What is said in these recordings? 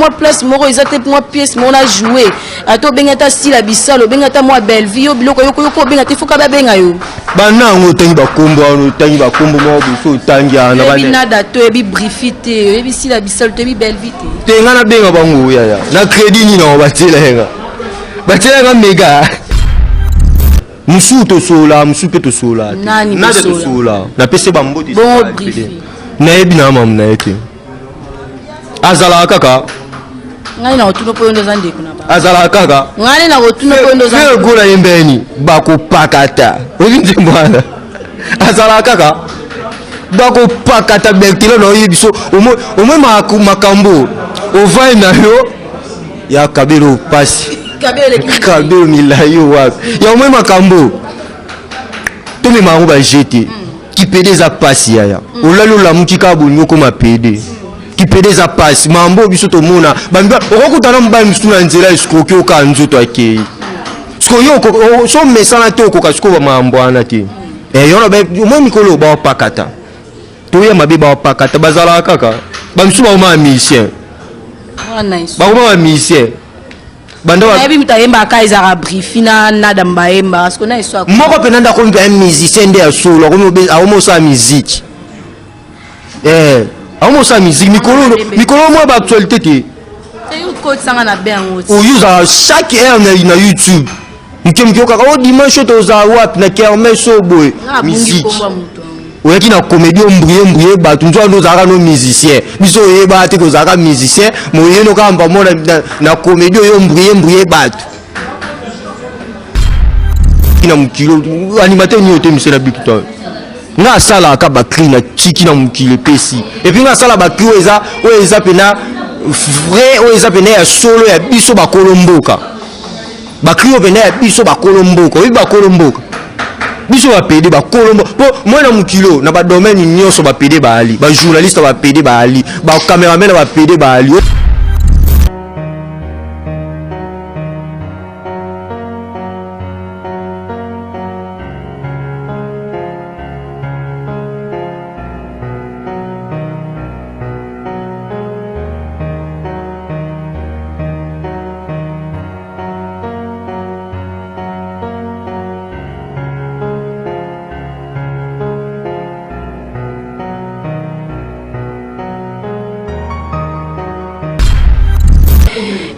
Mwa place moko eza te, mwa pièce moko na jouer, ata obengi ata Sila Bisalo, obengi ata mwa Bellevue, yo biloko yo yo obenga te, foka babenga yo. Bana yango otangi bakombo wana, otangi bakombo moko boso otangi wana. Oyebi nada te, oyebi Brifi te, oyebi Sila Bisalo te, oyebi Bellevue te. Te, nga nabenga bango yaya na crédit nini yango batiela yanga, batiela yanga mega. Mosusu tosola, mosusu mpe tosola. Nani? Nada. Bosola? Tosola, napesi bambote. Bongo Brifi? Nayebi na mamu na ye te, azalaka kaka. Ngai na kotuna mpo yo nde oza ndeko na bango. Azalaka kaka. Ngai na kotuna mpo yo nde oza. Ferre Gola yembeni bakopakata, oyebi nzembo wana, azalaka kaka bakopakata. Bertelo na oyebi so omoi makambo ovai na yo ya kabelo pasi. Kabelo milai oyo wapi ya omoi makambo tomema yango baje te. Kipede eza pasi yaya, olali olamuki kaka bolingi okoma pede. Kipede eza pasi, mambo oyo biso tomona bambi. Okokutana mobali mosusu na nzela, escroquer okaa nzoto, akei. Sikoyo yo so mesana te, okoka sikoyo bamambo wana te. Yo na omoi mikolo baopakata, toya mabe baopakata, bazalaka kaka. Bamisusu bakoma ba musicien, bakoma ba musicien banda. Nayebi moto ayembaka ezalaka Brifi na Nada, bayembaka parce que na eso. Moko mpena nde akomi mpe musicien nde ya solo, akomi osala musique, akomi osala musique mikolo mikolo mwa baactualité te. Okotisanga na be yango. Oyo ozala chaque heure na YouTube, moke moke okaka o dimanche oyo tozala wapi na kermesse oyo boye musique. Oyaki na comédie, ombrie mbrie bato nzo nde ozalaka no musicien. Biso oyeba te kozalaka musicien, moyeno kaka mbamo na comédie oyo ombrie mbrie bato na mokili. Animateur nini otemisela bitu to nga asalaka bacri na tiki na mokili epesi. Et puis nga asala bacri oyo eza, oyo eza mpena vrai, oyo eza mpena ya solo ya biso bakolo mboka, bacri oyo mpena ya biso bakolo mboka. Oyebi bakolo mboka, biso bapede, bakolo mboka. Mpo moi na mokili oyo na badomaine nyonso bapede baali, bajournaliste bapede baali, bacameraman na bapede baali.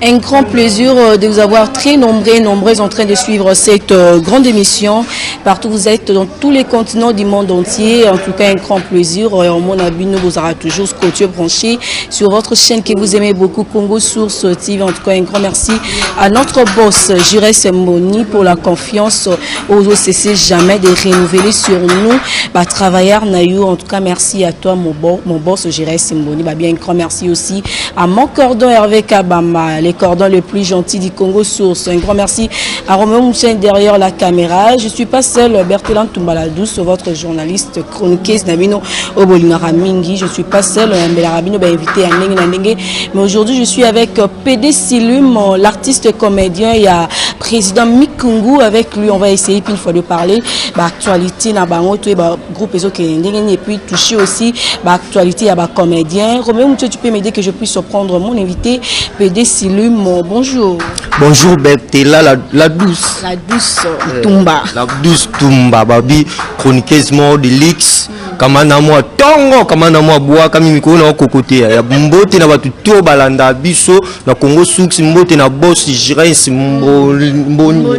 Un grand plaisir de vous avoir très nombreux et nombreuses en train de suivre cette grande émission. Partout où vous êtes, dans tous les continents du monde entier. En tout cas, un grand plaisir. Mon abino vous aura toujours scotché branché sur votre chaîne que vous aimez beaucoup, Congo Source TV. En tout cas, un grand merci à notre boss, Jires Moni, pour la confiance aux OCC jamais de renouveler sur nous. Bah, travailleur na yo, en tout cas, merci à toi, mon boss, Jires Mboni. Bah, bien, un grand merci aussi à mon cordon Hervé Kabama, les cordons les plus gentils du Congo Source. Un grand merci à Roméo Mouchen derrière la caméra. Je ne suis pas seul, Bertrand Tumbaladous, votre journaliste chroniqueuse na bino obolingaka mingi. Je ne suis pas seul, Mbela bino ba invité à ndenge na ndenge. Mais aujourd'hui, je suis avec PD Silum, l'artiste comédien. Il y a président Mikungu avec lui. On va essayer puis une fois de parler bah, actualité na bango tout bah, groupe ezo ndenge et puis toucher aussi bah, actualité ya ba comédien. Roméo Mouche, tu peux m'aider que je puisse prendre mon invité PD Silum. Bonjour. Bonjour Bertela la douce. La douce Tumba. La douce Tumba, babi chroniqueuse mort de l'X. Kama na mwa tongo, kama na mwa bwaka mimiko na kokote ya mbote na bato to balanda biso na Congo Source, mbote na boss Jirens Mboni,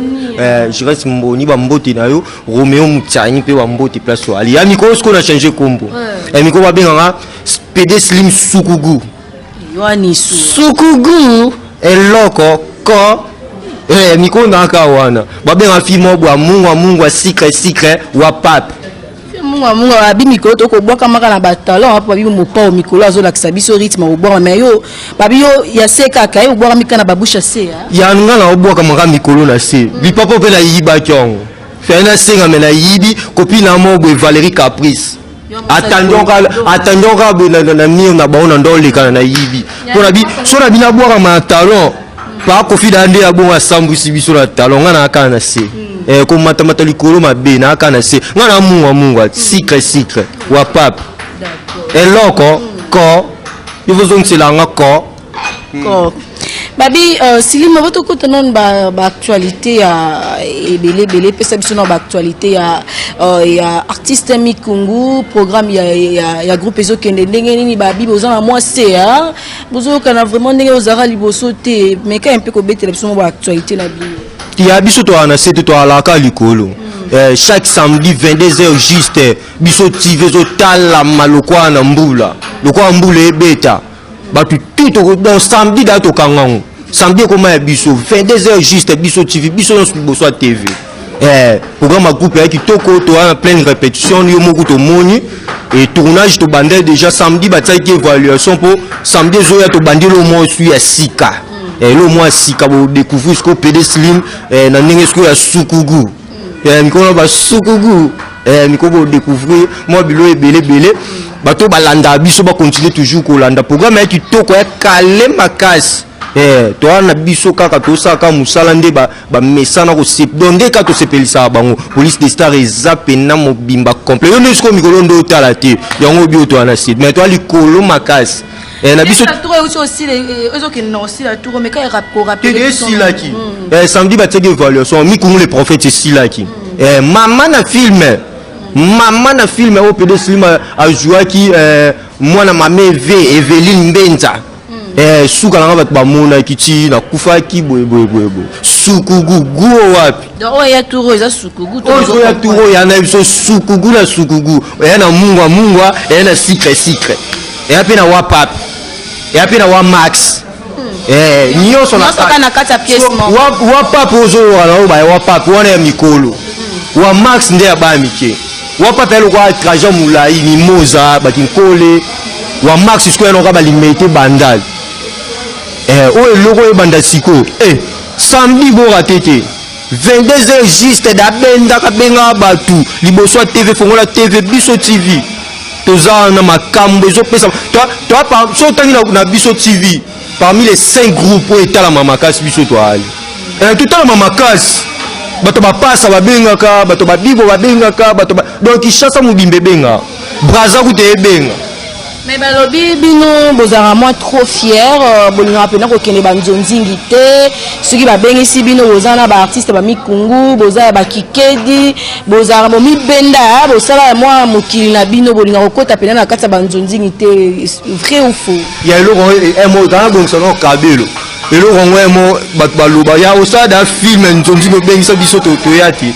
Jirens Mboni, ba mbote na yo Romeo Mutiani mpe ba mbote place oyo ali ya mikolo. Sikoyo na change kombo ya mikolo, babenganga PD Slim Sukugu. Yoanisu. Sukugu eloko ko mikolo naka wana babenga fi moko bwa mungu wa mungu wa sikre sikre wa pape. Mungu mungu abi mikolo tokobwakamaka na batalon apo babi mopao mikolo azolakisa biso rythme kobwaka, mais yo babi yo ya se kaka ye obwakami kaka na babushe ya se. Ya nga na obwakamaka mikolo na se lipapa mpe nayibaki yango fai nasenga me nayibi kopi na mo boye Valérie Caprice atandi kaka boye na mire na bango na ndo olekana nayibi mpo na bi so na bino abwakama na talon pa Kofi da nde ya bongo asambwisi biso na talon. Nga na kaka na se komatamata likolo mabe na kaka na se. Nga na mungwa mungwa sikre sikre wa pape eloko ko ifozongisela nga ko. D'accord. Babi Silima, botokota nano baactualité ya ebele ebele. Epesa biso na baactualité ya artiste Mikungu, programme ya groupe ezokende ndenge nini? Babi, boza na mwa se bozoyokana vraiment ndenge ozalaka liboso te, mais ka mpe kobetela biso mwa baactualité na bino. Ya biso toala na se te, toalaka likolo. Chaque samedi 22 heures juste, Biso TV ezotalama lokola na mbula, lokola mbula ebeta bato tout. Donc samedi da tokanga ngo, samedi ekoma ya biso, 22 heures juste, Biso TV, biso nyonso liboso ya TV. Programme ya groupe ya kitoko, toza na pleine répétition, yo moko tomoni. Et tournage tobandai déjà samedi, batiaki évaluation mpo samedi ezoya tobandi elo moko su ya sika, elo moko ya sika bodécouvrir sikoyo PD Slim na ndenge sikoyo ya sukugu, mikolo na basukugu, mikolo bodécouvrir mwa bilo ebele ebele. Bato balandaka biso bacontinue toujours kolanda programme ya kitoko ya kale makasi. Toza na biso kaka, tosalaka mosala nde bamesana donc nde kaka tosepelisaka bango. Police de Star eza pena mobimba complet. Yo nde sikoyo mikolo nde otala te yango, obi oyo toza na site, mais toza likolo makasi na biso. Ezokende na osila tour, mais ka korappeler. Esilaki samedi, batiaki évaluation Mikungu le prophète esilaki. Mama na film, mama na film oyo PD Slim azwaki mwana mama Eve, Eveline Mbenza. Suka nanga bato bamonaki ti nakufaki boye boye boye boye, sukugu guo wapi? Donc oyo ya tour eza sukugu? Oyo ya tour oyo ya na biso sukugu na sukugu, eya na mungwa mungwa, eya na sucre sucre, eya mpe na wapape, eya mpe na wa max, nyonso. Na kati ya pièce. Wapape ozoloka na oyo baya wapape wana ya mikolo, wa max nde ya baya mike. Wapape ya lokola trajet molai, mimoza bakinkole. Wa max sikoyo yanoka balimete bandal, oyo eloko oyo ebanda sikoyo samedi, bora te te, 22 heures juste, dabendaka bengaka bato liboso ya TV, fongola TV, Biso TV. Toza na makambo ezopesa so otangi na Biso TV, parmi les 5 groupes oyo etalama makasi, biso toali totalama makasi. Bato bapasa babengaka, bato babibo babengaka, bato donc Kinshasa mobimba ebengaka, Braza kuta ebenga. Mais balobi bino bozalaka mwa trop fier, bolingaka mpena kokende banzonzingi te. Soki babengisi bino, boza na baartiste bamikungu, boza ya bakikedi, bozalaka bomibenda, bosala mwa mokili na bino, bolingaka kokota mpena na kati ya banzonzingi te. Vrai ou faux? Ya eloko emo tanga bongisa na kabelo, eloko yango emo bato baloba ya osala da film nzonzingi, obengisa biso, toya te.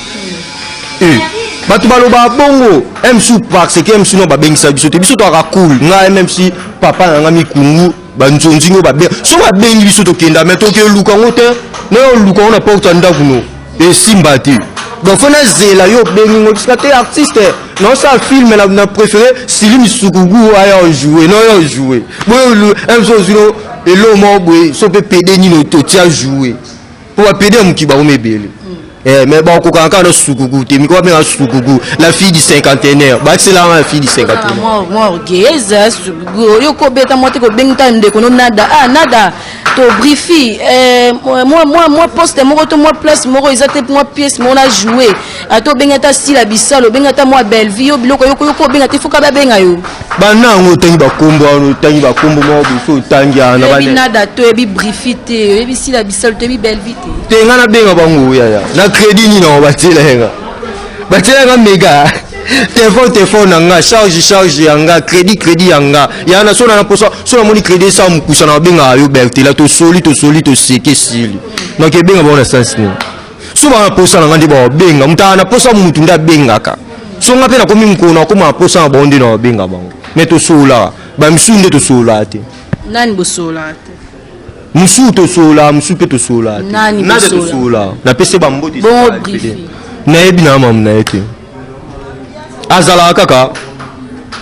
Bato balobaka bongo msu parce que msu no babengisa biso te. Biso toyaka cool. Ngai mmc papa na nga Mikungu, banzonzingi oyo babenga so, babengi biso tokenda, mais tokeluka yango te. Nayo oluka yango na porte ya ndako no esimba te. Donc faut nazela yo obengi ngo bisika te. Artiste naosala film na préféré Sili Misukugu aya ojoue, noyo ojoue boye mso ozwi no elo moko boye so mpe pede nini totia joue mpo bapede ya moki bango mebele. Mais bakokaka kaka na sukugu te. Miko babenga sukugu la fille du cinquantenaire, bakiselanga la fille du cinquantenaire. Mwa orgueilleuse yo kobeta mwa te, kobengi ta ndeko no nada, ah nada to brifi mwa poste moko to mwa place moko eza te, mwa pièce moko na jouer, ata obengi ata style bisalo, obengi ata mwa belle vie yo biloko yo kobenga te, foka babenga yo. Bana yango otangi bakombo wana, otangi bakombo moko boso otangi wana. Oyebi nada te, oyebi brifi te, oyebi style bisalo te, oyebi belle vie te. Te, ngai nabenga bango yaya na crédit nini nango batiela yanga, batiela yanga méga, telefone telefone na nga, charge charge ya nga, crédit crédit ya nga ya na so na posa so namoni crédit esa mokusa na babengaka yo Bertela, tosoli tosoli toseke esili. Donc ebenga bango na sens nini? So banga posa na nga nde babenga moto aka na posa, mutu nde abengaka. So nga mpe nakomi mokolo nakoma na posa na bango nde na babenga bango, mais tosololaka bamisusu nde tosololaka te. Nani bosololaka te? Mosusu tosololaka, mosusu mpe tosololaka te. Nani Nada. bosololaka? Tosololaka, napesi bambote. Bongo brifi? Nayebi na mamu na ye te, azalaka kaka.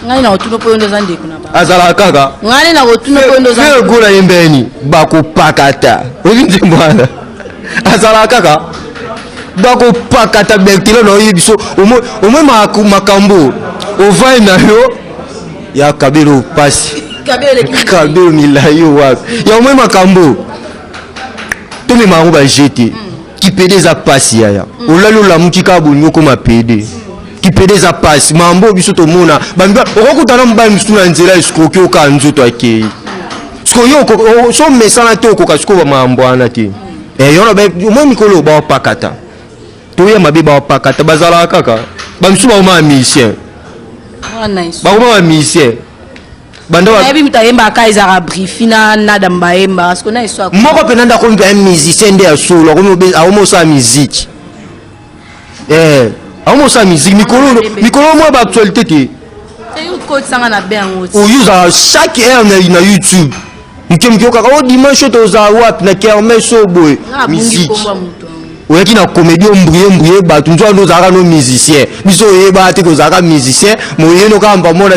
Ngai na kotuna mpo yo nde oza ndeko na bango. Azalaka kaka. Ngai na kotuna mpo yo nde oza. Ferre Gola yembeni bakopakata, oyebi nzembo wana, azalaka kaka bakopakata. Bertelo na oyebi so omoi makambo ovai na yo ya kabelo pasi. Kabelo milai oyo wapi ya omoi makambo tomema yango baje te. Kipede eza pasi yaya, olali olamuki kaka bolingi okoma pede. Kipede eza pasi, mambo oyo biso tomona bambi. Okokutana mobali mosusu na nzela, escroquer okaa nzoto, akei. Sikoyo yo so omesana te, okoka sikoyo bamakambo wana te. Yo omoi mikolo baopakata, toya mabe, baopakata, bazalaka kaka bamisusu bakoma bamusicien, bakoma bamusicien. Banda moto ayembaka, ezalaka brifi na Nada bayemba, parce que na eso. Moko mpena nde akomi mpe musicien nde ya solo, akomi osala musique, akomi osala musique mikolo mikolo mwa baactualité te. Okotisanga na be yango. Oyo ozala chaque heure na YouTube, moke moke okaka o dimanche oyo tozala wapi na kermesse oyo boye, musique. Oyaki na comédie, ombrie mbrie bato nzo ndo ozalaka no musicien. Biso oyeba te kozalaka musicien, moyeno kaka mbamo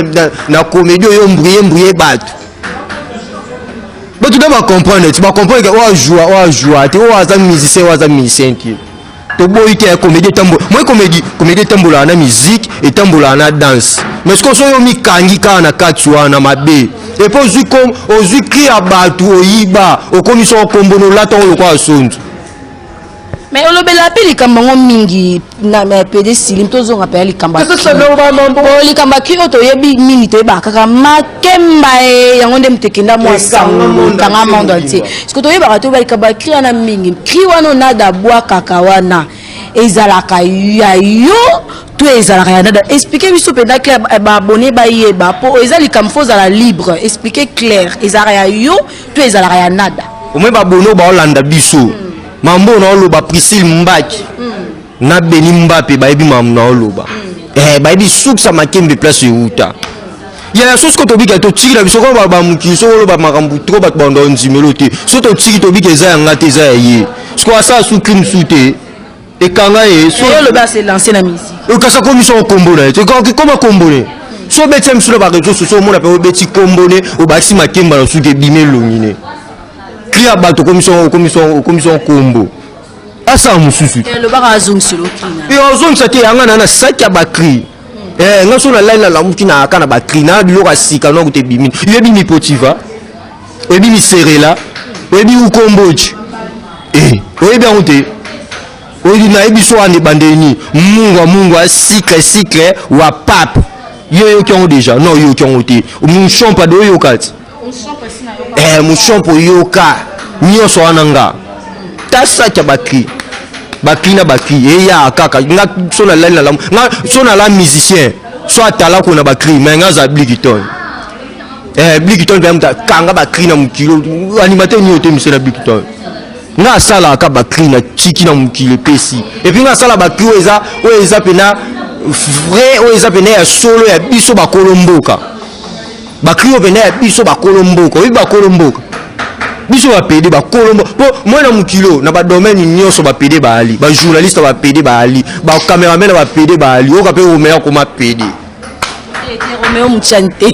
na comédie oyo ombrie mbrie bato. Bato nde bacomprendre ti bacomprendre ke oyo ajoua, oyo ajoua te, oyo aza musicien, oyo aza musicien te. Toboyi te ya comédie etambola. Moi comédie, comédie etambolaka na musique, etambolaka na danse, mais soki soki omikangi kaka na kati wana, mabe. Et puis ozwi ozwi cri ya bato, oyiba, okomi soko kombo na olata oyo lokola sonzo. Mais olobela mpe likambo yango mingi na pede silim. Tozonga mpe ya likambo, likambo aki oyo toyebi mingi, toyebaka kaka makemba e yango nde moto ekenda mwa sango kanga monde entier. Parce que toyebaka, toyeba likambo ya cri wana mingi. Cri wana onada bwakaka wana, ezalaka ya yo to ezalaka ya Nada? Explique biso mpenza clair, baabonné bayeba, mpo eza likambo fo ozala libre. Explique clair, ezalaka ya yo to ezalaka ya Nada? Omoi baabonné oyo baolanda biso, mambo oyo naoloba, Priscille Mbaki na Beni Mbape bayebi makambo naoloba. Bayebi sukisa makembe place euta yaya. So siko tobika, totiki na biso koma bamokili. Soki oloba makambo trop, bato banda ondimelo te. So totiki, tobika, eza yanga te, eza ya ye. Siko asala su crime su te, ekanga ye. Olobi ase lance na musique. Kasi akomi soko kombo na ye, koma kombo ne. So obeti ya miso na baréseaux sociaux, omona mpe obeti kombo ne, obakisi makemba na suki, ebimi elongi ne, cri ya bato, okomi so kombo, asala mosusu. Alobaka azongisela okina. Azongisa te, yanga na saki ya bacri. Nga so nalali, nalamuki, nayaka na bacri na biloko ya sika nokuta ebimi. Oyebi mipotiva, oyebi miserela, oyebi ukomboji, oyebi yango te. Oyebi, nayebi so wana ebandeli mungwa mungwa, sikre sikre wa pape. Yo oyoki yango déjà? Non, oyoki yango te. Mushompa de oyoka ti mushompa, oyoka nyonso wana. Nga ta saki ya bacri, bacri na bacri eya kaka. Nga so nalali, nalamu, nga so nala musicien, so atalako na bacri, mais nga aza Blikiton. Blikiton mpe mutu akanga bacri na mokili. Animateur nini otemise na Blikiton? Nga asalaka bacri na tiki na mokili epesi. Et puis nga asala bacri oyo eza, oyo eza mpena vrai, oyo eza mpena ya solo, ya biso bakolo mboka. Bacri oyo mpena ya biso bakolo mboka. Oyebi bakolo mboka, biso bapédé, bakolo mboka. Mpo moi na mokili oyo, na badomaine nyonso bapédé baali, bajournaliste bapédé baali, bacameraman na bapédé baali. Oyoka mpe Romeo akoma pédé. Roméo Mouchante.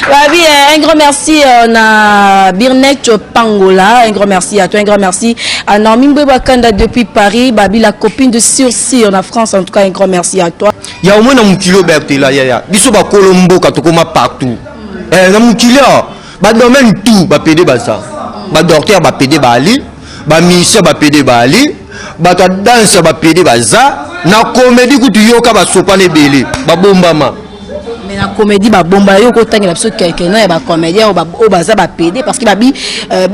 Babi, un grand merci na Birnet Pangola, un grand merci à toi, un grand merci à Naomi Mbweba Kanda depuis Paris, Babi la copine de Sursi en France, en tout cas un grand merci à toi. Ya omoi na mokili oyo bertela yaya, biso bakolo mboka tokoma partout. Na mokili awa, badomaine tout bapédé baza, badocteur bapédé baali, bamusicien bapédé baali, bato ya danse bapédé baza, na comédie kutu yoka basopana ebele babombama. Mais na comédie babomba, yo kotangela biso quelqu'un ya bacomédien oyo baza bapédé? Parce que babi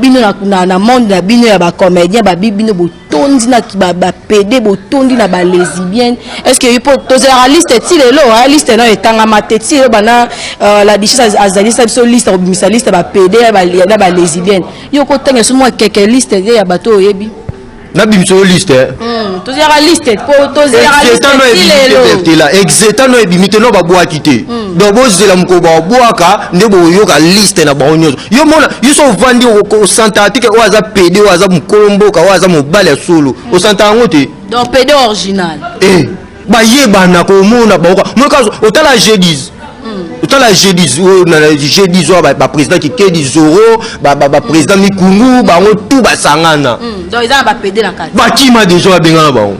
bino na monde na bino ya bacomédien, babi bino botondi na bapédé, botondi na balesbienne. Est ce que po tozelaka liste ti lelo, liste na etangama te ti lelo? Bana la duchesse azalisa biso liste, akobimisa liste bapédé na balesbienne. Yo kotangela biso mwa quelque liste ya bato oyebi? Nabimisa yo liste? Tozelaka liste po tozelaka liste ti lelo. Exeta no ebimi te, no babwaki te. Donc bozela mokolo babwaka nde boyoka liste na bango nyonso. Yo mona, yo so ovandi, osantaka te ke oyo aza pédé, oyo aza mokolo mboka, oyo aza mobali ya solo, osantaka yango te. Donc pédé original. Bayebana komona bango moka. Otala G10, otala G10 oyo, na G10 oyo baprésident Kikedi, Zoro, baprésident Mikungu, bango tu basangana. Donc eza na bapédé na kati. Bakima déjà, babengana bango,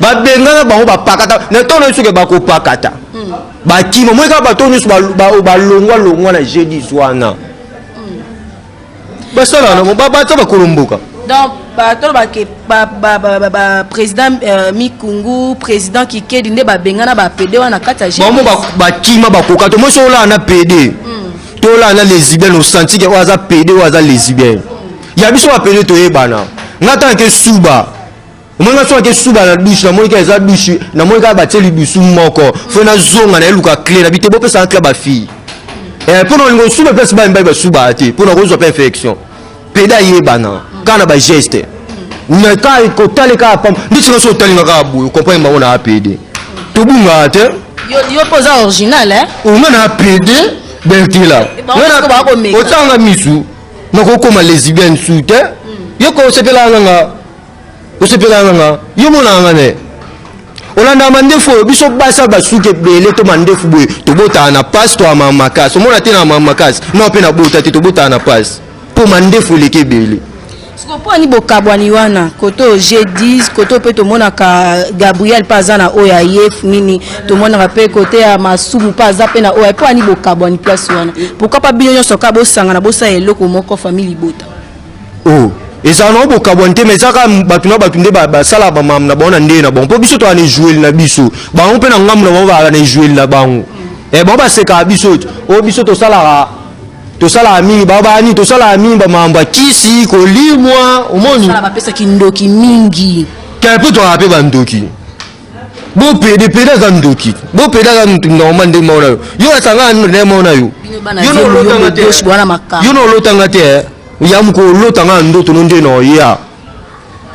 babengana bango, bapakata na ntango na soki bakopakata, bakima. Moi kaka bato nyonso balongwa longwa na G10 wana, basala nango, baza bakolo mboka. Donc tolobake président Mikungu, président Kikedi nde babengana bapédé wana kati ya bango, bakima, bakoka to. Moi so olala na pédé. Tolala na lesbienne, osanti ke oyo aza pédé, oyo aza lesbienne. Ya biso bapédé toyebana. Nga tanke suba, omoni nga so ake suba na douche, namoni kaka eza douche, namoni kaka batie lidusu moko, fo nazonga nayeluka clé na bi te, bopesanga clé. Bafille, mpo na olinga osuba place bamibali basubaka te, mpo na kozwa mpe infection. Pédé ayebana kaka na bageste, na kaka kotala kaka pamba. Ndeti nga so otalinga kaka boye, ocomprendre bango na apédé. Tobungaka te. Yo mpo oza original, eh? Onga na pédé, Bertila. Bango siko bakomeka. Otanga misu, nakokoma lesbienne su te. Yo ko osepelaka nanga, osepelaka nanga, yo monaka nga ne olandaka mandefu oyo. Biso basi ya basuki ebele to mandefu boye, tobotaka na pasi, to mama makasi. Omona te na mama makasi no mpe nabota te, tobotaka na pasi mpo mandefu eleki ebele. Siko mpo ani bokabwani wana kote oyo G10, kote oyo mpe tomonaka Gabriel mpe aza na oyo aye nini, tomonaka mpe kote ya Masumu mpe aza mpe na oyo aye. Mpo ani bokabwani place wana? Pourquoi pa bino nyonso kaka bosangana, bosala eloko moko, famille libota? O ezala nango bokabwani te, mais eza kaka bato na bato nde basalaka bamama na bango na ndenge na bango, mpo biso toza na ejueli na biso, bango mpe na ngambu na bango bazala na ejueli na bango. Bango basekaka biso ti oyo biso tosalaka mingi, bango bani tosalaka mingi bamambo ya kisi kolimwa, omoni. Sala bapesaki ndoki mingi. Ke mpe toyaka mpe bandoki. Bopédé, pédé aza ndoki, bopédé aza mutu normal nde moko na yo. Yo asanga nde moko na yo. Bino bana Yo na vie olotanga te. gauche bwana makambo. Yo na olotanga te, eh. Ya moko olotanga na ndoto no nde na oya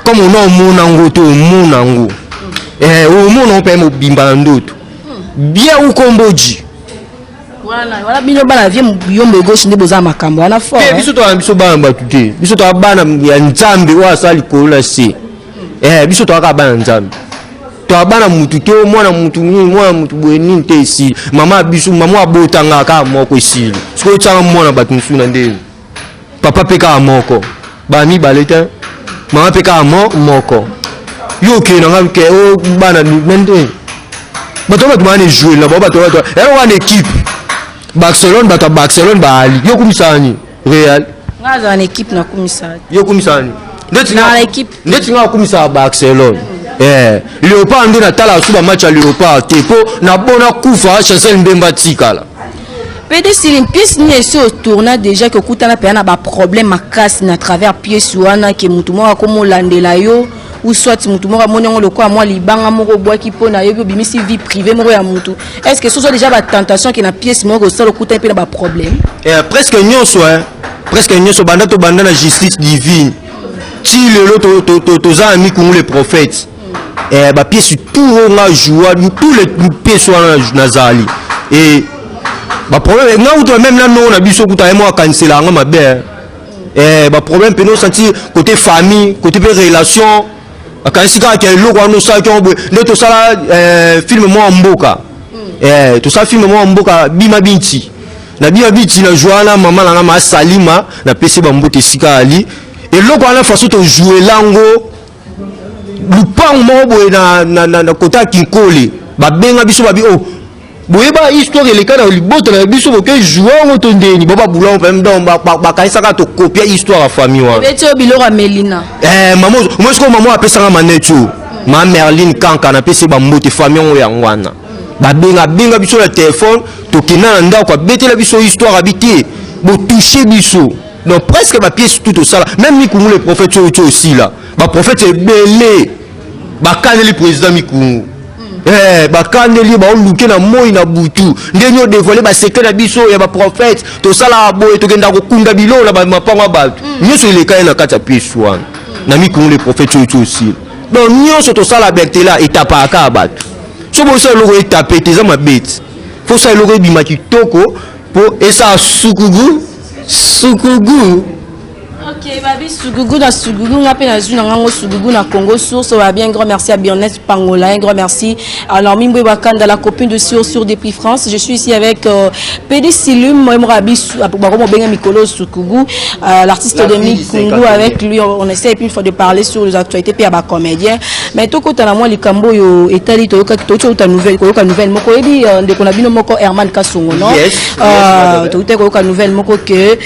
comme ona omona yango te, omona yango, omona yango mpe mobimba na ndoto bien ukomboji. Wana wana bino bana vie yombo gauche nde boza makambo wana fort. Te. Eh. Biso toza biso bana bato te, biso toza bana ya Nzambe oyo asala likolo na se. Biso toza kaka bana Nzambe, toza bana mutu te. Mwana mutu nini, mwana mutu boye nini te, esili. Mama ya biso, mama abotanga kaka moko, esili. Sikoyo otianga mwana bato mosusu na ndeni? Papa mpe kaka moko, bamibale te, mama mpe kaka moko. Yo okende nanga ke o bana na nde bato bana ejouer na bango. Bato yango wana, équipe Barcelone, bato ya Barcelone baali. Yo kumisaka nini? Real? Nga azala na équipe nakumisa. Yo kumisaka nini? Ndeti Na équipe. Ndeti nga akumisaka Barcelone. Léopard nde natala su bamatch ya Léopard te, mpo nabona kufa Chancel Mbemba tikala. Pédé Silim, pièce nini esi otourna déjà ke okutana mpenza na baproblème makasi na travers pièce wana, ke motu moko akomolandela yo, ou soit motu moko amoni yango lokola mwa libanga moko obwaki mpo na yobi obimisi vie privée moko ya motu? Est ce que sozwa déjà batentation ke na pièce moko osala okutani mpe na baproblème? Presque nyonso, presque nyonso. Banda tobanda na Justice Divine ti lelo toza na Mikungu le prophète, bapièce tout oyo nga joua, tous les pièces wana nazali e baproblème. Nga kuta même na nongo na biso kuta ye moko akanisela yango mabe, baproblème pene osanti côté famille, côté mpe relation, akanisi kaka ke eloko wana osalaki yango boye. Nde tosala film moko ya mboka, tosala film moko ya mboka, Bima Binti. Na Bima Binti na joua wana mama na nga ma Salima, napesi bambote esika ali. Eloko wana, façon tojouelango, lupango moko boye na kota ya Kinkole, babenga biso, babi o boyeba histoire eleka na libota na biso, boke joua yango to ndeni bo babula yango mpe. Donc bakanisaka tokopia histoire ya famille wana. Obeti oyo biloko ya Melina. Mama moi sikoyo, mama apesanga maneti oyo, ma Merline Kanka, napesi bambote, famille yango. Yango wana babenga benga biso na telefone, tokenda na ndako, abetela biso histoire, abi te botouche biso. Donc presque bapièce tout tosala, même Mikungu le prophète oyo ti osila, baprophète ebele bakaneli président Mikungu, bakandeli, baoluke na moi na butu ndenge odévoile basecret na biso ya baprophète. Tosalaka boye, tokenda kokunda biloko na bamapango ya bato, nyonso eleka ye na kati ya pièce wana na Mikungu le prophète oyo ti osila. Donc nyonso tosala, Bertela etapaka kaka bato. So bosala eloko etape te, eza mabe ti fosala eloko ebima kitoko mpo esala sukugu sukugu. Ok, babi sugugu na sugugu, nga mpe nazwi na ngango sugugu na Congo Source. Babi un grand merci à Bionnet Pangola, un grand merci à Naomi Mbwe Bakanda, la copine de Sur Sur depuis France. Je suis ici avec Pédé Silum, moi Rabi Baromo Benga Mikolo Sukugu, l'artiste de Mikungu. Avec lui, on essaie puis une fois de parler sur les actualités puis à ba comédien. Mais tout côté na moi likambo yo etali to yoka to to nouvelle ko yoka nouvelle moko ebi ndeko na bino moko Herman Kasongo, non? Yes. To yoka nouvelle moko que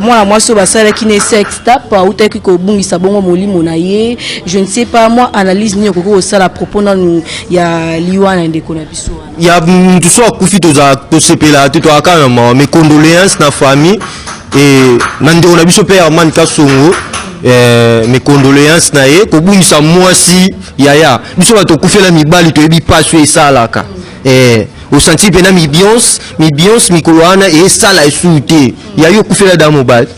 mwana mwasi oyo basalaki ne sextape autaki kobungisa bongo molimo na ye. Je ne sais pas moi, analyse nini okoki kosala à propos nanu ya liwa na ndeko na biso wana? Ya mutu so akufi, tozala tosepela te, toyaka na mawa. Mes condoléances na famille et na ndeko na biso mpe Herman Kasongo. Mes condoléances na ye kobungisa mwasi. Yaya, biso bato tokufela mibali, toyebi mpasi oyo esalaka. Osanti mpena mibiance mibiance mikolo wana esala esusu te. Yayo okufela da mobali,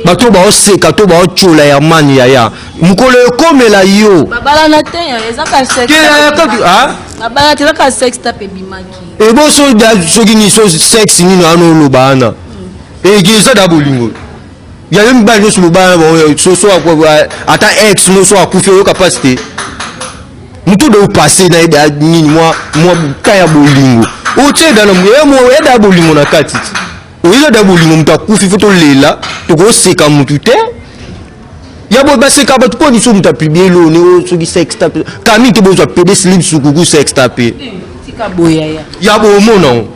bato baoseka to baotyola Herman. Yaya, mokolo ekomela yo. Babalana te, ezaka Te, yaya, ah? Babalana te, ezaka sextape ebimaki. Eboso soki nini, so sexe nini wana oloba wana, eke eza da bolingo. Yayo mibali nyonso bobala bango, so ata ex no so akufi, oyoka mpasi te. Motu de opasse na ye da nini, mwa ka ya bolingo otie da na eda bolingo na kati ti oyo da bolingo. Moto akufi, fo tolela, tokoseka motu te. Ya boye baseka bato mpo biso moto apublier eloni oyo soki sextape kami te, bozwa pede slip sukuku sextape. Tika boye, yaya. Ya boye omona ngo,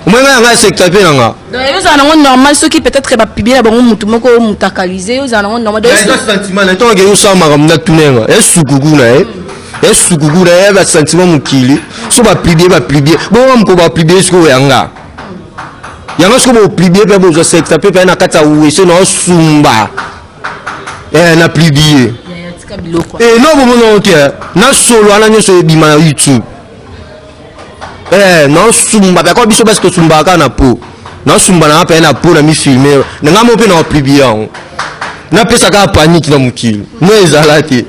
omoyenga yanga ya sextape na nga. Donc ezala nango normal soki peut-être bapublier na bango motu moko motakalise, ozala nango normal. Donc eza sentiment na ntongo akei osala makambo na tunenga esukuku na ye, esukuku na ye, basentiment mokili. So bapublier, bapublier bongo moko, bapublier sikoyo yanga yango, sikoyo bopublier mpe bozwa sextape mpe na kati ya wese na osumba na publier. Yaya, tika biloko. No, bomona te na solo wana nyonso ebima na YouTube. Naosumba mpe akwa biso basi tosumbaka kaka na po naosumba nanga mpe na po na mifilmer na ngai mo mpe na opublier yango, napesa kaka panique na mokili. No, ezala te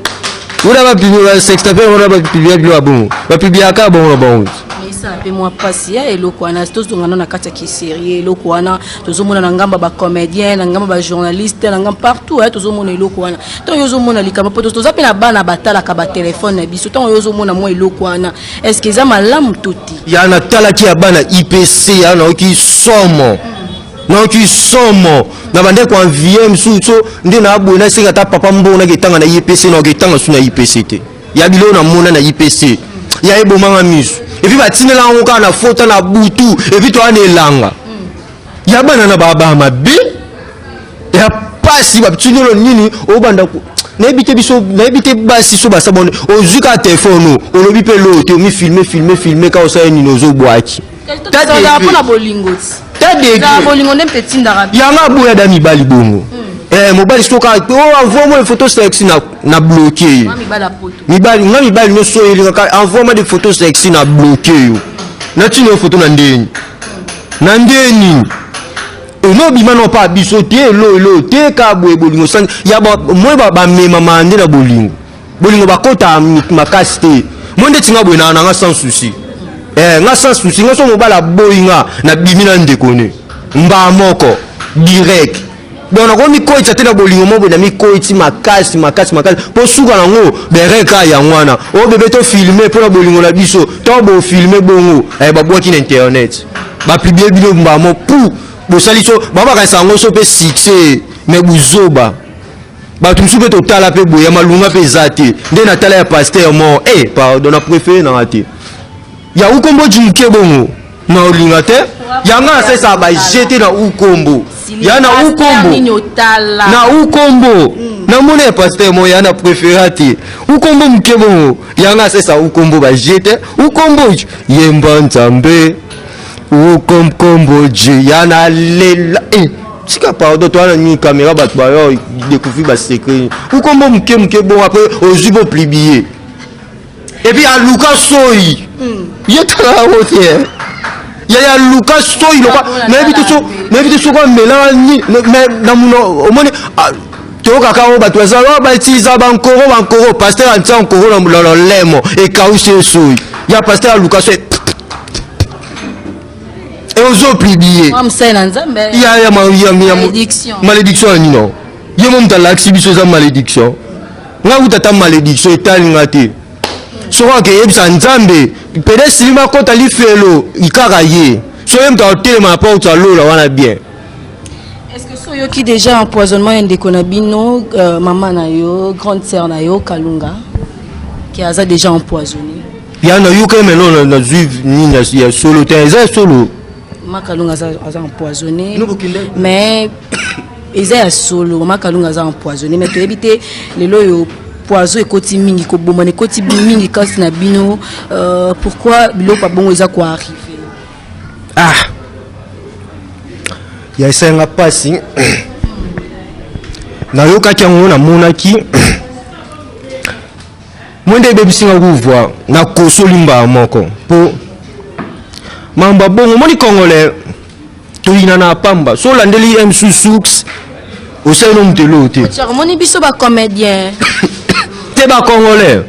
wana bapublier sextape wana, bapublier bilo ya bongo, bapubliaka kaka bongo na bango. Esala mpe mwa mpasi ya eloko wana. Tozonga na kati ya kiserie, eloko wana tozomona na ngambo ya bacomédien, na ngambo ya bajournaliste, na ngambo partout ya tozomona eloko wana. Ntango yo ozomona likambo, mpo toza mpe na bana batalaka batelefone na biso, ntango yo ozomona mwa eloko wana, est ce que eza malamu to te? Ya natalaki ya bana IPC, ya nayoki somo, nayoki somo na bandeko envie mosusu. So nde naboye, nasenga ata papa mbongo naki etanga na IPC, nayoki etanga su na IPC te. Ya biloko namona na IPC ya ebomanga miso, et puis batindela yango kaka na fota na butu, et puis toya na elanga ya bana na babaa mabe ya pasi. Batindelo nini obanda nayebi te. Biso nayebi te, basi so basa bone, ozwi kaka telefone, olobi mpe loo te, omifilmer, filmer, filmer kaka, osala nini, ozobwaki. Tozalaka mpona bolingo ti. Ta Ezala bolingo nde mpe etindaka. Yango aboya da mibali bongo. Mobali soki oh, envoie moi photo sexy na bloquer ye. Mwa mibali ya poto. Mibali nga, mibali nyonso oyo elingaka envoie moi des photos sexy, na bloquer yo, natini yo photo na ndeni na ndeni enobima no pa biso te. Elo elo te, ka boye bolingo sangi ya moi bamemama nde na bolingo. Bolingo bakota makasi te. Moi ndeti nga boye na nga sans souci. Nga sans souci, nga so mobali aboyi nga, nabimi na ndeko ne mbaa moko direct. Donc nakomi koyitisa te na bolingo mo boye, na mikoyiti makasi makasi makasi, mpo suka nango bereka yango wana oyo bebe tofilmer mpo na bolingo na biso. To bofilmer bongo, babwaki na internet, bapublier bino mbamo pu bosali so babakanisa yango so mpe succès. Mais buzoba, bato mosusu mpe totala mpe boye ya malunga mpe eza te. Nde natala ya pasteur mo, pardon, na préféré nanga te ya ukombo moke bongo na olinga te. Yango nasalisaka bajete na ukombo ya na ukombo. Nini otala? Na ukombo namona ya pasteur mo ya na préféré te, ukombo moke bongo. Yango asalisa ukombo bajete ukombo yemba Nzambe ukomkombo je ya na lela. Tika, pardon, towana nini caméra, bato bayo découvrir basecret ukombo moke moke bongo. Après ozwi bopublier, et puis aluka soyi ye, tala yango te yaya, aluka soyi lokwa nayebi te so, nayebi te soki amelaka nini. Mais na muno omoni, ah, toyokaka oyo bato baza oyo bautiliza bankoro bankoro. Pasteur atia nkoro na lolemo, ekausi ye soyi ya pasteur, aluka soyi e ozopublier. Mwa mosali na Nzambe. Ya Malédiction. Malédiction ya nino? Ye mo moto alakisi biso eza malédiction. Nga kuta ata malédiction etalinga te. Soki akeyebisa Nzambe pede silima akota lifelo kaka ye, so ye moto akotelema na porte alola wana bien. Est-ce que so oyoki déjà empoisonnement ya ndeko na bino, mama na yo, grande sœur na yo Kalunga, qui aza déjà empoisonné? Ya nayoka ye melo, nazwi nini ya solo te, eza ya solo. Ma Kalunga aza empoisonné. Bino bokende- Mais Eza ya solo, mama Kalunga aza empoisonné, mais toyebi te lelo oyo poison ekoti mingi, kobomana ekoti mingi kasi na bino. Pourquoi biloko ya bongo eza koarrive? Ah, ya esalenga mpasi. Nayokaki yango, namonaki mwe nde ebebisinga kuvwa. Nakosoli mbala moko mpo mambo ya bongo. Omoni, Congolais toyina na pamba. So olandeli msu source, osali no moto eloo te. Omoni, biso bacomédien te, bacongolais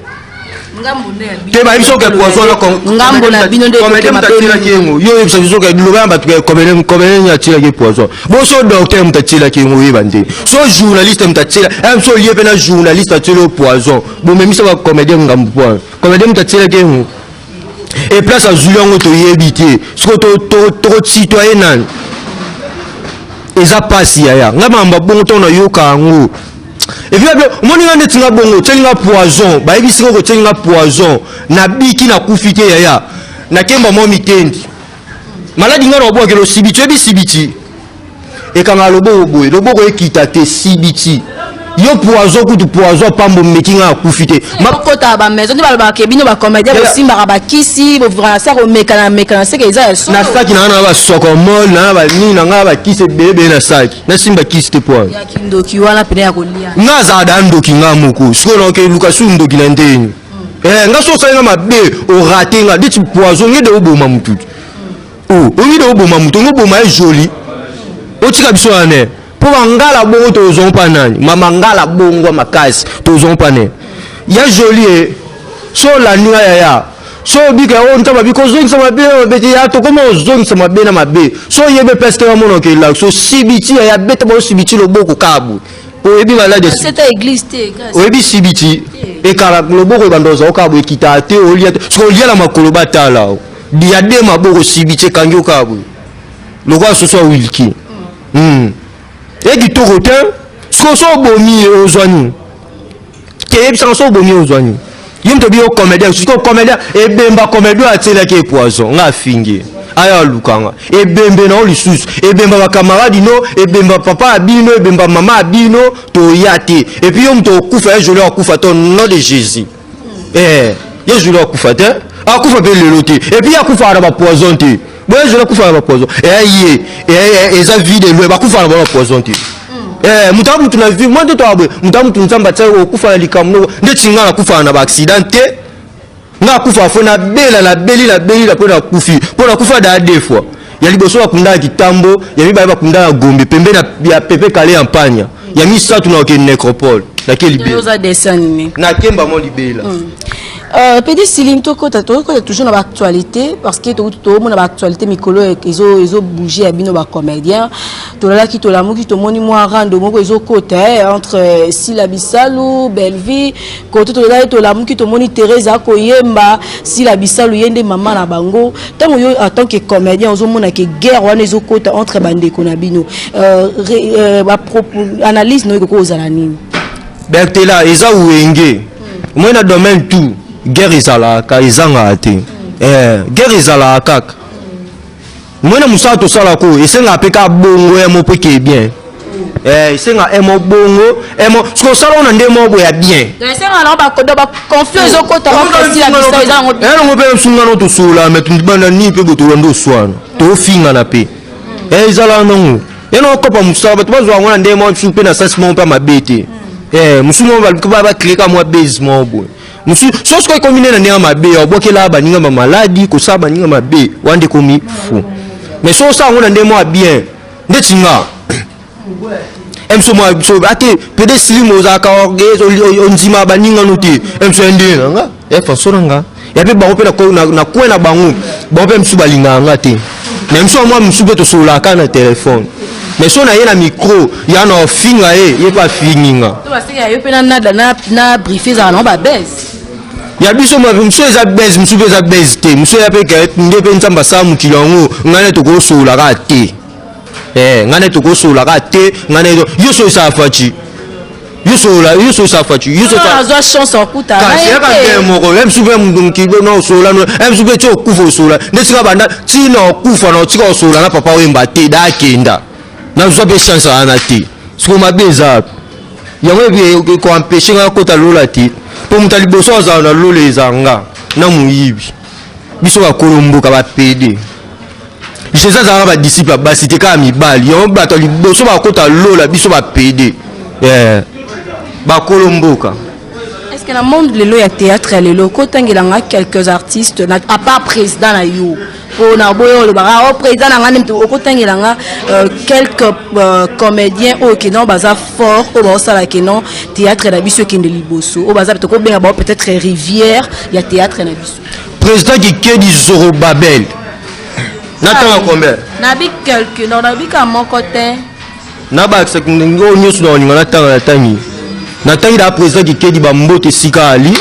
te, bayebi soki poison. Ngambo na bino nde. Comédien moto atielaki yango. Yo oyebisa biso ke liloba ya bato, comédien atielaki poison. Bo so docteur moto atielaki yango, oyeba nde so journaliste moto atiela so olie mpe na journaliste atieli yo poison. Bomemisa bacomédien ngambo po comédien moto atielaki yango e place azwili yango, toyebi te. Siko tokocitoye nani? Eza mpasi, yaya. Ngai makambo bongo, ntango nayoka yango, et puis omoni nga neti nga bongo, otieli nga poison, bayebisi nga kotieli nga poison, nabiki, nakufi te. Yaya, nakemba mwa mitendi maladi. Nga na obwakela osibiti. Oyebi sibiti ekanga loboko boye, loboko ekita te. Sibiti yo poison kutu, poison pambo omeki, nga nakufi te. Okota bamaison nde balobaka bino bacomédien bosimbaka bakisi, bovivaka sa komekana mekana, seke eza ya solo. Na saki na nga na basokomol na banini na nga, bakisi ebele ebele na saki. Nasimba kisi te po ya kindoki wana pene ya kolia. Nga azala da ndoki nga moko. Sikoyo naoke luka su ndoki na ndeni. Nga so osali nga mabe, orate nga ndeti poison, ngede oboma mutu, ongide oboma mutu, ongi oboma ye joli, otika biso wana mpo bangala bongo. Tozwa mpa nani? Mama ngala bongo makasi, tozwa mpa ne ya joli. E so olandi nga, yaya, so obika oyo ntango babi kozongisa mabe na mabe te. Ya tokoma kozongisa mabe na mabe. So oyebi place te, bamona okelaka so sibiti. Yaya, beta bao sibiti loboko kabu. Oyebi malade église te. Oyebi sibiti ekala loboko, ebanda ozwa kaka boye, ekitaka te. Olia te, soki olia na makolo, batala ya de maboko, sibiti ekangi yo kaka boye lokola soso ya wilki. E kitoko te. Soki so obomi ye, ozwa nini? Keyebisaka so obomi ye, ozwa nini? Ye moto obi yo comédien. Soki comédien ebemba, comédien oyo atielaki ye poison, nga afingi ye, aya alukanga ebembe na yo lisusu, ebemba bakamaradi no, ebemba papa ya bino, ebemba mama ya bino, toya te. Et puis yo moto okufa, ye joli akufa te, nom de Jésus. Ye joli akufa te, akufa mpe lelo te. Et puis akufaka na bapoison te. Boye joli akufaka na bapoison eya ye eza vie de loin, bakufaka na bango bapoison te. Moto amutu na vie mwa nde toka boye, moto amutu Nzambe atiaki okufa na likambo noko. Ndeti nga nakufaka na baaccident te. Nga akufa fo nabela, nabeli, nabeli na mpo nakufi, mpo nakufa daa deux fois. Ya liboso bakunda ya Kitambo, ya mibale bakunda ya Gombe pembe ya Pepe Kale ya Mpanya, ya misato na okende nécropole, nake libela, nakemba mwa libela. Pedi Silim, tokota toujours na baactualité, parce que tomona baactualité mikolo ezobouge ya bino bacomédien. Tolalaki, tolamuki, tomoni mwa rando moko ezokota entre Sila Bisalu, Bellevie. Kote tolalaki, tolamuki, tomoni Thérèse akoyemba Sila Bisalu, ye nde mama na bango. Ntango yo en tant que comédien ozomona ke guerre wana ezokota entre bandeko na bino, analyse no ekoki kozala nini? Bertela, eza wenge. Omoi na domaine tout, guerre ezalaka, ezangaka te. Guerre ezalaka kaka. Omoi na mosala tosalaka oyo, esengaka mpe kaka bongo ya mo mpo eke bien. Esenga emo bongo emo soki osala oyo na nde moko boye ya bien. Esengaka nango baconflit ezokota. Elongo mpe sungano tosola, me banda nini mpe boye, tolanda oswana, tofingana mpe ezalaka nango. Ye na okopa mosala, bato bazwa yango na nde moko mosusu mpe na sasi moko mpe mabe te. Mosusu moko bacréeka mwa base moko boye. Mosusu so soki ekomi nde na ndenge mabe, obwakela baninga bamaladi, kosala baninga mabe, wana nde ekomi fou. Mais so osala yango na ndenge moko ya bien, ndeti nga mso mwa so ate pede silimu, ozalaka orgueil, ondima baningano te. Mso ya ndenge na nga, ya façon na nga ya mpe bango mpe na coin na bango, bango mpe mosusu balingaka nga te. Mais mosusu mwa mosusu mpe tosololaka na telefone, mais so na ye na micro ya na ofinga ye, ye mpe afingi nga. Yo mpe na nada na brief ezala nango babese. Ya biso mosusu eza bese, mosusu mpe eza bese te. Mosusu ya mpe nde mpe Nzambe asala mokili yango. Ngai nde tokosololaka te, ngai nde tokosololaka te. Ngai nde yo so esala faci, yo solola, yo so esala faci, yo. Azwa chance okuta. Kasi yaka te moko ye mosusu mpe mokili na osola ye mosusu mpe ti okufa osola nde tika banda ntina okufa na otika osola na papa Oyemba te. Da akenda, nazwa mpe chance wana te. Siko mabe eza wapi? Yango ekoempeshe nga kota lola te, mpo moto ya liboso azala na lola eza nga na moyibi. Biso bakolo mboka bapede, Jésus azalaka badisciple ya basi te, kaka mibali. Yango bato ya liboso bakota lola, biso bapede, eh, bakolo mboka. Est-ce que na monde lelo ya théâtre ya lelo, kotangelanga quelques artistes na, à part président na yo, mpo na boyo olobaka o président na nga nde moto, okotangelanga quelques comédiens oyo keno baza fort, oyo baosala keno théâtre na biso ekende liboso, oyo baza tokobenga bao peut-être rivière ya théâtre na biso? Président Kikedi Zorobabel. Natanga combien? Nabi quelque, non, nabi ka moko te. Nabakisa ndenge oyo nyonso na kolinga natanga. Natangi na président Kikedi, bambote esika ali.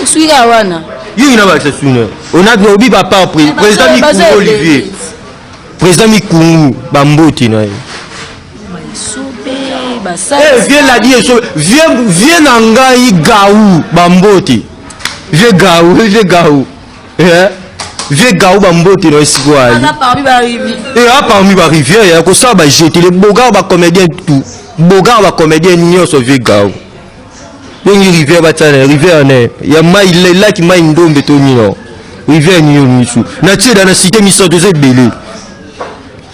Osui kaka wana. Yoki nabakisa sune onabi obi bapart président Mikungu Olivier, président Mikungu, bambote na ye. Baesobe. Eh, vieux Ladi Eso, vieux na ngai Gaou, bambote vieux Gaou, vieux Gaou, eh, vieux Gaou, bambote na esika ali. Aza parmi barivi. E a parmi barivière ya kosala bajete le Bogard, bacomédien tout Bogard, bacomédien nyonso. Vieux Gaou ndenge rivière batia na rivière ne ya mai elaki mai Ndombe to nino rivière nini misu na tieda na cité misato eza ebele.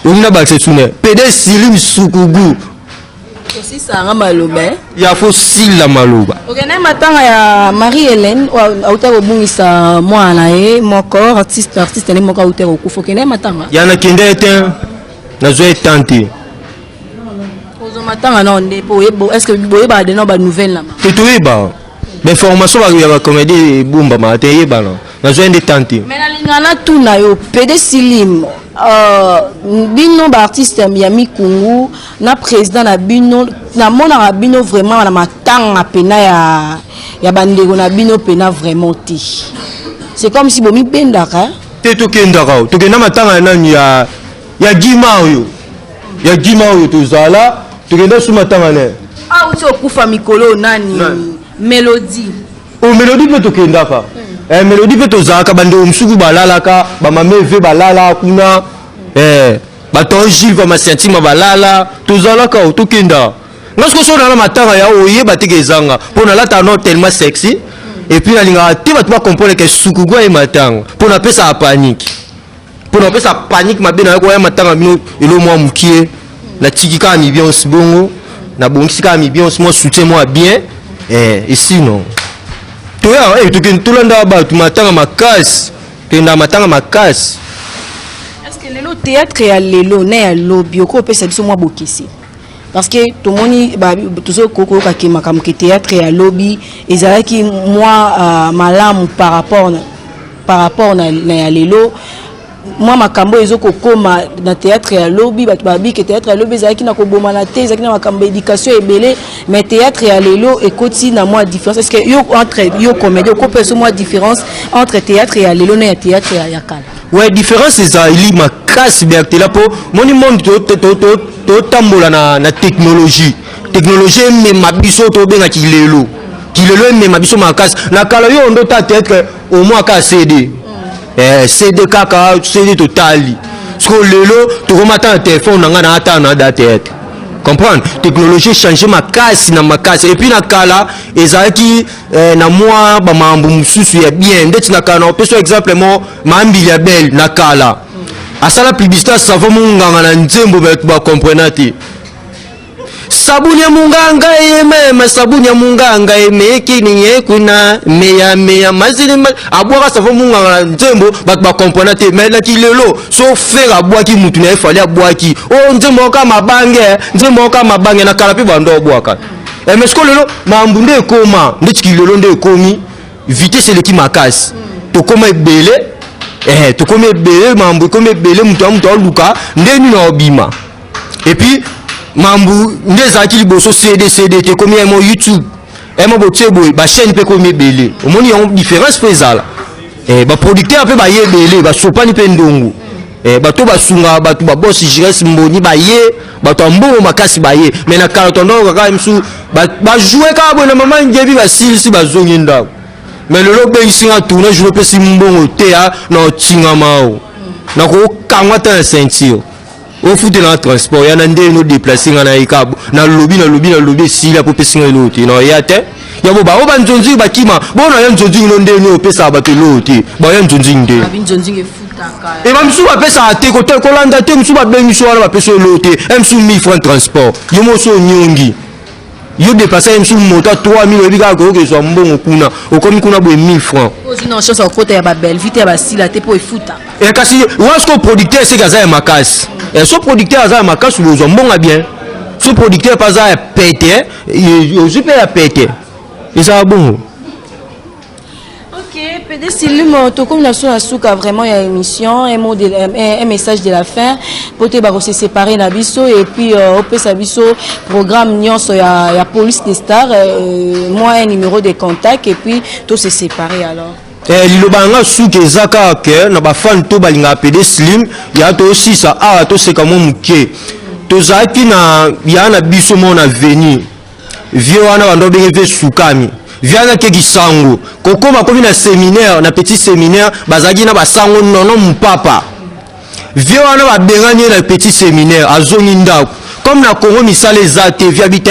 Olingi na bakisa sune pede Silim Sukugu. Osisanga maloba, eh? Ya fo sila maloba. Okende matanga ya Marie Hélène oyo auta kobungisa mwana na ye moko, artiste ne moko auta kokufa. Okende matanga? Ya nakende ye te, nazwa ye tan te. Kozwa matanga nao nde po est ce que boyebaka de nao banouvelle na bango? Te, toyeba bainformation ya bacomédie ebombamaka te, eyebana. Nazwa ye nde tan te. Mais nalinga natuna yo, Pede Silim, bino baartiste ya Mikungu na président na bino, namonaka bino vraiment na matanga pena ya bandeko na bino pena vraiment te. C'est comme si bomibendaka. Te, tokendaka, tokenda matanga ya nani, ya Gima oyo, ya Gima oyo tozala, tokenda su matanga ne. Auti okufa mikolo nani? Nani? Mélodie. O Mélodie mpe tokendaka, eh, Mélodie mpe tozalaka. Bandeko mosuku balalaka, bamama eve balala kuna, eh, bato Gilles bamasiantima balala. Tozalaka o tokenda. Nga soki so nala matanga ya oyeba teke ezanga mpo nalata no tellement sexy, et puis nalingaka te bato bacomprendre ke Sukugu aye matanga, mpo napesaka panique, mpo napesa panique mabe na koya matanga bino. Elo mwa mokie natiki kaka ambiance bongo, nabongisi kaka ambiance, mwa soutien mwa bien, eh, esino toya, eh, tokende tolanda bato matanga makasi, tokenda matanga makasi. Est ce que lelo théâtre ya lelo na ya lobi, okopesa biso mwa bokesi? Parce que tomoni tozokoyoka ke makambo ke théâtre ya lobi ezalaki mwa malamu par rapport na ya lelo. Mwa makambo oyo ezokokoma na théâtre ya lobi, bato babi ke théâtre ya lobi ezalaki na kobomana te, ezalaki na makambo ya éducation ebele, mais théâtre ya lelo ekoti na mwa différence. Est ce que yo, entre yo comédie, okopesa mwa différence entre théâtre ya lelo na ya théâtre ya kala? Ouais, différence ezali makasi, Bertela, mpo moni monde totambola na technologie. Technologie emema biso, tobenga kilelo, kilelo emema biso makasi. Na kala yo ndo ta théâtre au moins ka CD, eh, CD kaka CD totali. Siko lelo tokoma ata na telefone na ngai na ata na da théâtre. Comprendre, technologie change makasi na makasi. Et puis na kala ezalaki, eh, na mwa bamambo mosusu ya bien. Ndeti na kala, na opesa exemple mo Mambili ya Bele, na kala asala publicité ya savon monganga na nzembo, bato bacomprena te. Sabuni ya munganga emema, sabuni ya munganga emekini yekuna meya meya mazili abwaka savon munganga na nzembo, bato bacomprena te. Mais naki lelo so Ferre abwaki mutu na ye, Fally abwaki o nzembo oka mabange, nzembo oka mabange. Na kala mpe bando obwaka, eh, mais siko lelo mambu nde ekoma ndeti kilelo nde ekomi vitesse eleki makasi. Tokóma ebele, eh, tokomi ebele, mambu ekomi ebele. Moto ya moto aluka nde nini aobima. Et puis mambu nde ezalaki liboso CD, CD te, ekomi emo YouTube, emo botie boye, bachaîne mpe ekomi ebele. Omoni yango différence mpe ezala, eh, baproducteur mpe baye ebele, basopani mpe ndongo, eh, bato basungaka bato, babosi Gires Mboni baye, bato ya mbongo makasi baye. Mais na kala tondoko kaka misu bajoue kaka boye na mama Ngebi, basilisi, bazongi ndako. Mais lelo obengisi nga tournage, opesi mbongo te, ya na otingama o nakokangwa ata na ceinture. Ofutela nga transport ya na ndenge nodeplace nga na ye kaka nalobi nalobi nalobi esili apo opesi nga eloko te, naoya te. Ya bo bao banzonzingi bakima bona ya nzonzingi no ndenge opesaka bato eloko te, baya nzonzingi nde e bamisusu bapesaka te, kote kolanda te. Mosusu babengi biso wana, bapesi eloko te. E mosusu 1000 franc transport, yo moso onyongi yo déplace ye mosusu moto a 3000, oyebi kaka koyoka ezwa mbongo kuna, okomi kuna boye 1000 francs. Ozwi na chance ya kokota ya babelvi te, ya basila te, mpo efuta. E kasi wana siko producteur eseki aza ya makasi. E so producteur aza ya makasi, ozwa mbongo ya bien. So producteur mpe aza ya pete, ozwi mpe ya pete, ezala bongo. Ok, PD Slim, tokomi na so na suka vraiment ya émission. Un mot de, un message de la fin po te bako se séparer na biso, et puis opesa biso programme nyonso ya Police des Stars, moi un numéro de contact, et puis to se séparer alors. Eh, liloba yanga suki eza kaka ke na bafani to balingaka PD Slim ya tosisa awa, toseka mwa moke. Tozalaki na ya na biso moko na veni vie wana, bando obenge vie sukami vie wana keki sango kokóma komi na séminaire, na petit séminaire bazalaki na basango nono mopapa. Vie wana babengani ye na petit séminaire, azongi ndako. Comme na Congo misala eza te, vie abi te,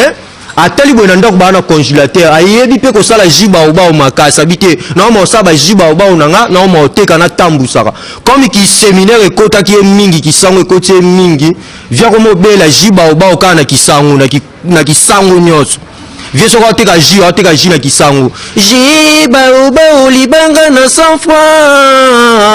atali boye na ndako baa na congélateur, ayebi mpe kosala jus baobao makasi. Abi te, naoma kosala bajus baobao na nga, naoma koteka, natambusaka. Comme kiséminaire ekotaki ye mingi, kisango ekoti ye mingi, vie akoma obela jus baobao kaka na kisango, na kisango nyonso. Vie soki aoteka jus, aoteka jus na kisango, jus baobao libanga na 100 francs,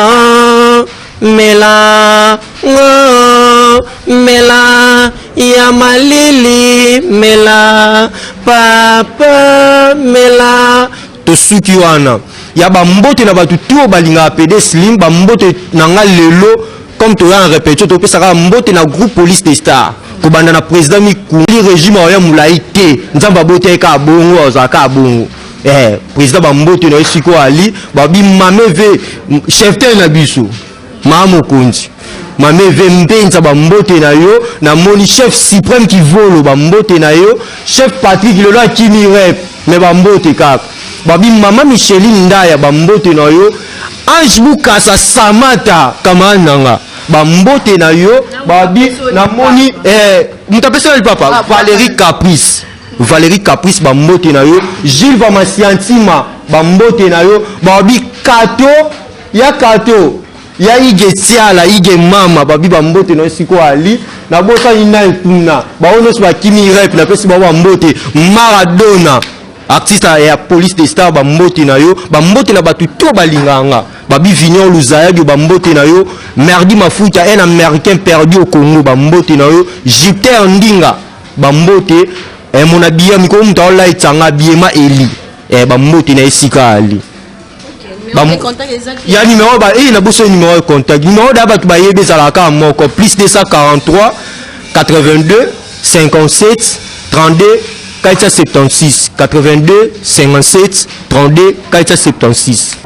mela ngo, mela ya malili, mela papa, mela. Tosuki wana ya bambote na bato tu oyo balingaka PD Slim. Bambote na nga lelo, comme toya na répétition, topesaka mbote na groupe Police des Stars, kobanda na président Mikuli. Régime oya molai te, Nzambe abota ye kaka bongo, azala kaka bongo. Eh, président, bambote na ye sikoyo ali babi mame ve chef tel na biso, maa mokonzi mame ve mpenza, bambote na yo. Namoni chef suprême Kivolo, bambote na yo. Chef Patrik lelo akimi rep, me bambote kaka. Babi mama Micheline Ndaya, bambote na yo. Ange Bukasa Samata, camarade nanga, bambote na yo. Babi namoni eh, moto apesi na lipapa. Ah, Valérie Caprice, Valérie Caprice, bambote na yo. Gilles Vamasiantima, bambote na yo. Babi Kato ya Kato ya Ige Tiala Ige mama, babi bambote na yo. Sikoyo ali nabosani nai kuna, bango nyonso bakimi rep, napesi bango bambote. Maradona, artiste ya Police des Stars, bambote na yo. Bambote na bato to balingaka nga. Babi Vignon Luzayadio, bambote na yo. Merdi Mafuta, un Américain perdu au Congo, bambote na yo. Jupiter Ndinga, bambote. Eh, mona biya mikolo moto aolaitanga biema eli, eh, bambote na esika ali. Ya numéro ba eh, na boso numéro ya contact, numéro da bato bayebi ezalaka kaka moko: plus 243 82 57 32 476, 82 57 32 476.